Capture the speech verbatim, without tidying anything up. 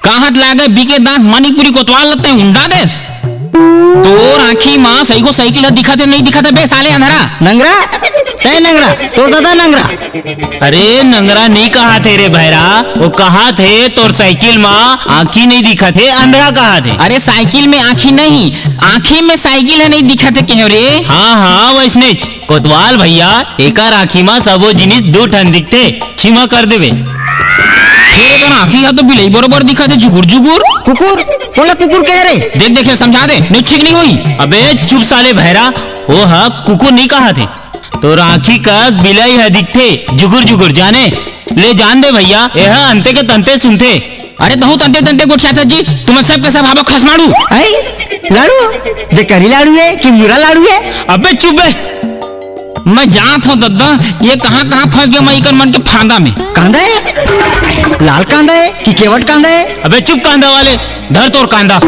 कहत लागे बीके दांत मानिकपुरी कोतवाल ल तैं उंडा देस। तोर आंखी म सइको साइकिल ह दिखत हे, नइ दिखत हे बे साले अंधरा? नंगरा? ए नंगरा, तोर ददा नंगरा। अरे नंगरा नइ कहत हे रे भैरा, वो कहत हे तोर साइकिल म आंखी नइ दिखत हे, अंधरा कहत हे। अरे साइकिल में आंखी नहीं, आंखी में साइकिल ह नइ दिखत हे कहेंव रे। हाँ हाँ वइसनेच। कोतवाल भैया, एकर आंखी म सबो जिनिस दू ठन दिखथे, क्षमा कर देबे। फेर एकर आंखी ह तो बिलई बरोबर दिखत हे, जुगुर जुगुर। कुकुर? कोन ला कुकुर कहे रे? देख देख, समझा दे, नइ ठीक नइ होही। अबे चुप साले भैरा, वो ह कुकुर नइ कहत हे, तोर आंखी कस बिलई ह दिखथे, जुगुर जुगुर, जाने। ले जान दे भैया, एह अंते के तंते सुनथे। अरे तहूं तंते तंते गोठियाथस जी, तुमन सब के सब हवा खसमाड़ू। आई? लाड़ू? जे करी लाड़ू हे कि मुरा लाड़ू हे? अबे चुप बे। मैं जानत हंव दद्दा, ये कहां कहां फंस गे मैं इकर मन के फांदा में। कांदा हे? लाल कांदा हे कि केवट कांदा हे? अबे चुप कांदा वाले, धर तोर कांदा।